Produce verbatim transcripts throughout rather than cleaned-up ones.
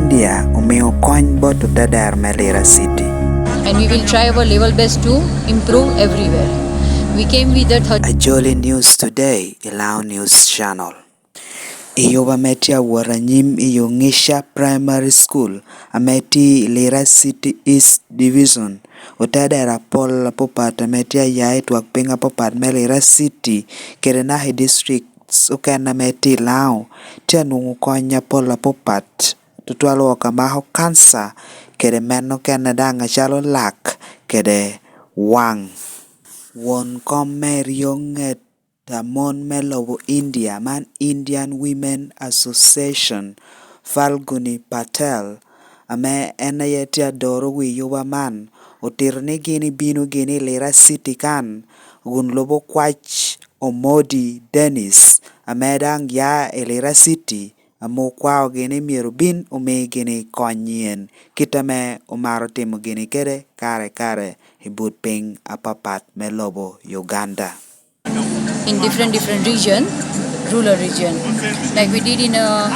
Media omio kony bot otadero me Lira City. And we will try our level best to improve everywhere. We came with the third Ajoli News Today i Lao News Channel. I yuba ame tye awot anyim i Ongisha Primary School ame tye i Lira City East Division, otadero apol apapat ame tye aya i twak piny apapat me Lira City kede naka i districts okene ame tye i Lango tye anwoŋo kony apol apapat, tutwal wok amako kanca kede meno okene daŋ acalo lak kede waŋ. Won kom me ryo ŋet a mon me lobo India man, Indian Women Association, Falguni Patel, ame en aye tye adoro wi yuba man, otito ni gin ibino gini i Lira City kan, kun lubo kwac Omodi Dennis, ame daŋ ya i Lira City, ame okwaogi ni myero obin omi gini kony yen, kit ame omaro timo gini kede kare kare i but piny apapat me lobo Uganda. In different, different region, rural region. Like we did in, uh,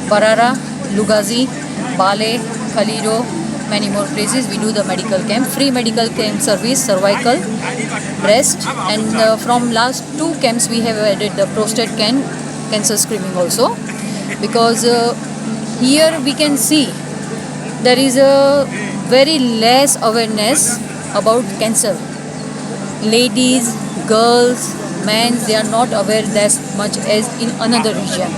Barara, Lugazi, Bale, Kalido, many more places. We do the medical camp, free medical camp service, cervical, breast, and, uh, from last two camps we have added the prostate can-, cancer screening also, because, uh, here we can see there is a very less awareness about cancer. Ladies, girls, men, they are not aware as much as in another region.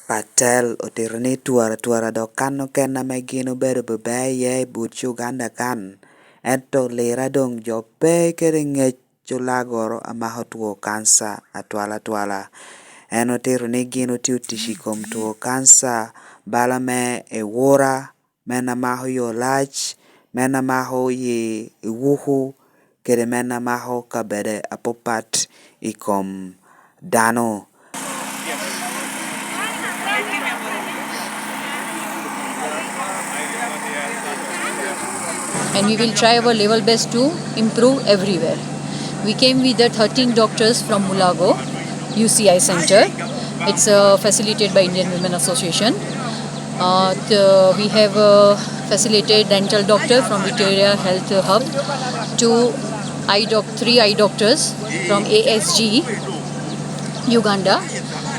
Patel otito ni twara twara dok kan okene ame gin obedo bebe iye i but Uganda kan, ento Lira doŋ jo pe kede ŋec olagoro amako two kanca atwal atwala. En otito ni gin otye otic i kom two kanca bala me ewura, men amako yo lac, men amako yi ewuku, kede men amako kabede apapat i kom dano. And we will try our level best to improve everywhere. We came with the thirteen doctors from Mulago, U C I Center. It's, uh, facilitated by Indian Women Association. Uh, the, we have, uh, facilitated dental doctor from Victoria Health Hub, two eye doc-, three eye doctors from A S G Uganda,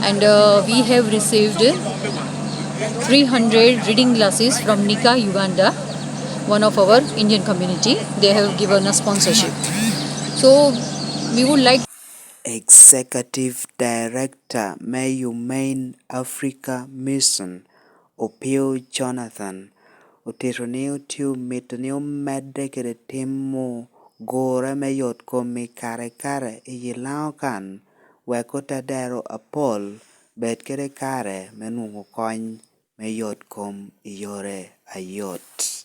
and, uh, we have received three hundred reading glasses from Nika Uganda, one of our Indian community. They have given us sponsorship. So we would like Executive Director me Humane Africa Mission, Opio Jonathan, otito ni otye omito ni omedde kede timo gure me yot kom i kare i kare i yi Lango kan, wek otadero apol bed kede kare me nwoŋo kony me yot kom i yore ayot.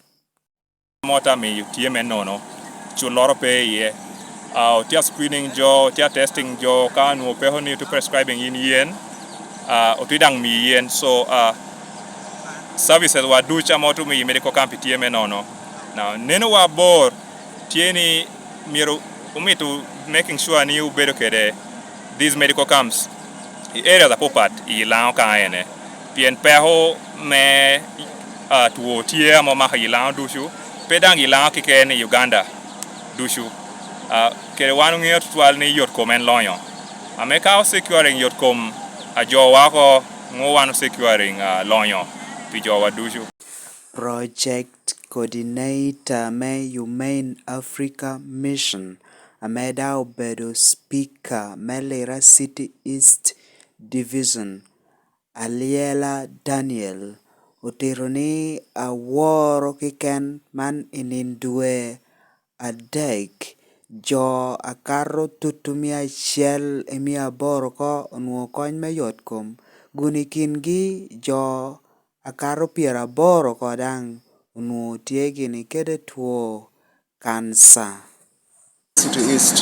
Mot amiyo tye me nono, culloro pe iye. Ah, otye a screening jo, otye a testing jo, ka onwoŋo peko ni otye prescribing in yen, ah, otye daŋ miyi yen. So, ah, services wa duc ame otye omiyo i medical camp tye me nono. Now, neno wa bor tye ni myero omito making sure ni obedo kede these medical camps i areas apapat i Lango ka ene. Pien peko me, ah, two tye ame omako i Lango ducu, pe daŋ i Lango keken, i Uganda ducu. Ah, kede wan oŋeo tutwal ni yot kom en lonyo. Ame ka osecuring yot kom a jowa oko, nwoŋo wan osecuring, ah, lonyo pi jowa ducu. Project Coordinator me Humane Africa Mission, ame daŋ obedo Speaker me Lira City East Division, Alyela Daniel, otito ni aworo keken man i nin dwe adek, jo akato tutumia acel i mia aboro oko onwoŋo kony me yot kom, kun i kingi jo akato pyeraboro oko daŋ onwoŋo tye gini kede two kanca. City East.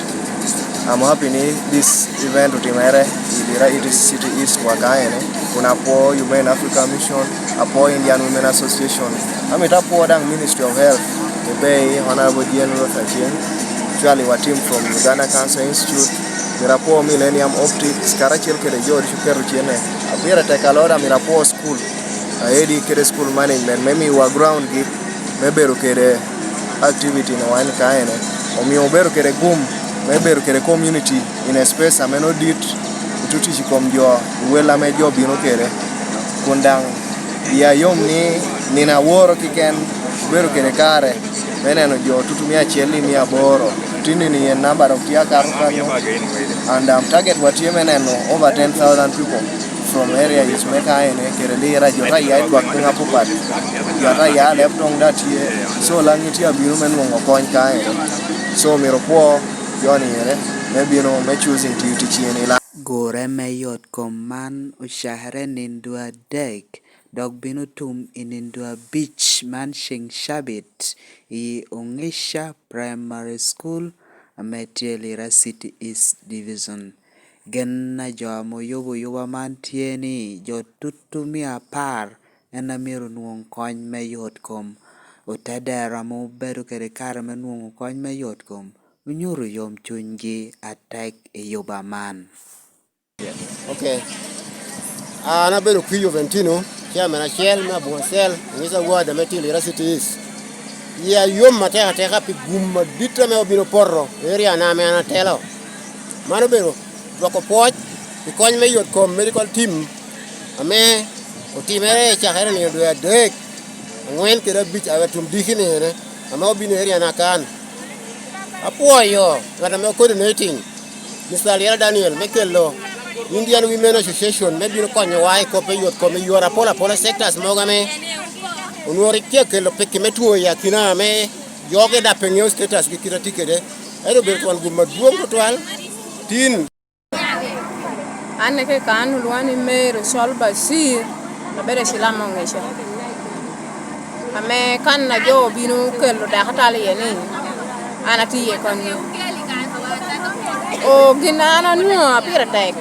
I'm happy ni this event otimere i Lira East City East wa ka ene, kun apwo Humane Africa Mission, apwo Indian Women Association. Amito apwo daŋ Ministry of Health, obey Honorable Jane Ruth Aceng, actually wa team from Uganda Cancer Institute, amito apwo Millennium Optics, karacel kede jo ducu keto cene. Pire tek alota, amito apwo school. Aedi kede school management me miwa ground gi me bedo kede activity ni wan ka ene. Omio obedo kede gum me bedo kede community in a space ame nodit, otutic i kom jo, i wel ame jo bino kede. Kun daŋ iya yom ni nino aworo kiken obedo kede kare me neno jo tutu mia acel i mia aboro. Tini ni en namba dok tye akato kanyo. And um, target wa tye me neno over ten thousand people from area is me ka ene kede lira jo ta ya i twak piny apapat. Jo ta ya leb tong da tye. So lang tye abino me nwoŋo kony ka ene. So myero kwo jo ni ene me bino me choosing tiyo ticce ni la. Gure me yot kom man ocakere nindo adek, dok bino tum i nindo abic man ceŋ cabit i Ongeca Primary School ame tye Lira City East Division. Gen a jo ame oyubo yuba man tye ni jo tutu mia apar en a myero onwoŋ kony me yot kom. Otedero ame obedo kede kare me nwoŋo kony me yot kom onyuto yom cunygi atek i yuba man. Ok. An abedo Kwi Joventino, chairman acel me Abwocel, Ongeca Ward ame tye Lira City East. Iya yom atek ateka pi gum adit ame obino poto i area na ame an atelo. Man obedo dwoko pwoc pi kony me yot kom medical team ame otimere i cakere nino dwe adek, aŋwen kede abic awe tum diki ni ene ame obino i area na kan. Apwoyo ŋat ame coordinating, Mister Aliela Daniel, me kelo Indian Women Association me bino konyowa i kop me yot kom i yore apol apola, sectors mogo ame onworo tye akelo pekki me two i akina ame jo ge dap pe ŋeo status gi kite atye kede. Ento obedo twon gum adwoŋ tutwal. Tin. An eke kan olwoŋa ni Mary Ocol Bashir, abedo ecilam me Ongeca. Ame kan a jo obino kelo dakatal iye ni, an atye iye koni. O, gin a an anwoŋo a pire tek,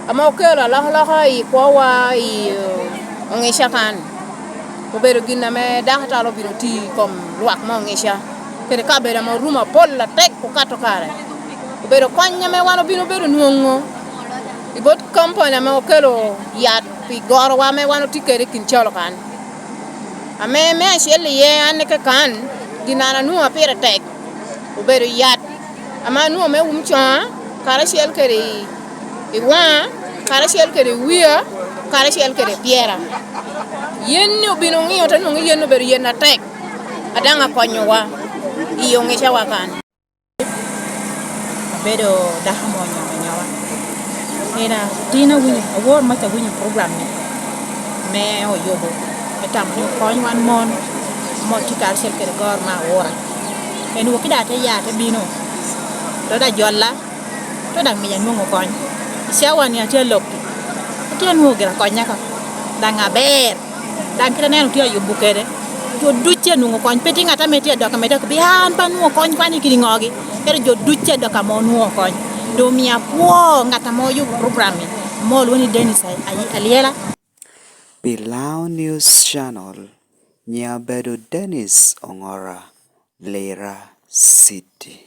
ame okelo alokaloka i kwowa i, eh, Ongeca kan, obedo gin ame dakatal obino ti i kom lwak me Ongeca, kede kabedo ame orumo apol atek okato kare. Obedo kony ame wan obino bedo nwoŋo i bot kampani ame okelo yat pi gorowa ame wan otye kede i kin calo kan. Ame me acel iye, an eke kan, gin an anwoŋo a pire tek obedo yat ame anwoŋo me wum coŋa, karacel kede i, i waŋa, karacel kede i wia, karacel kede i pyera. Yen ni obino ŋio te nwoŋo yen obedo yen atek, a daŋ akonyowa i Ongecawa kan. Abedo dako ame onyomo anyowa. Ena tin awinyo, awor mac awinyo program ni me Oyobo, me tamo ni okony wan mon ame otye karacel kede goro me Aura. En wok kede ate ya, ate bino, te da jolla, te daŋ miya anwoŋo kony. I cawa ni atye alok, atye anwoŋo gira konya ka, daŋ aber. Daŋ kite aneno tye ayubo kede. Jo ducce anwoŋo kony, pe tye ŋat ame tye adok ame te kobbi, "An pe anwoŋo kony kwane kede ŋogi." Ento jo ducce adok ame onwoŋo kony. Doŋ omio apwoo ŋat ame oyubo program ni, ame olwoŋo ni Dennis Ay-, Ay-, Alyela. Pi Lao News Channel, nyiŋa bedo Dennis Ongora, Lira City.